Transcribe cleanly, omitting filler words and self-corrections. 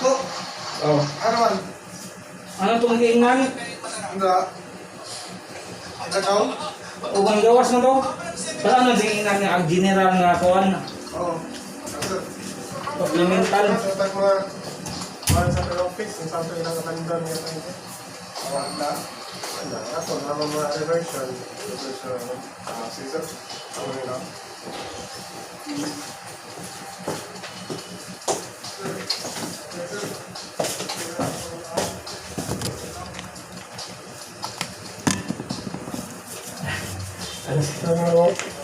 Oh, Oh. ano man? Ano itong giingnan? Hindi. Ikaw? Ubang gawas na to? Pero ano giingnan nga ang general nga kuan? Oo. Sir. Supplemental. Sa tag mga mga sa office, ang sa ilang abandon nga tayo. Wala. Wala. Ato, mga mga reversion. Reversion. Ah, sige sir. Ako nila. Ano? Ano?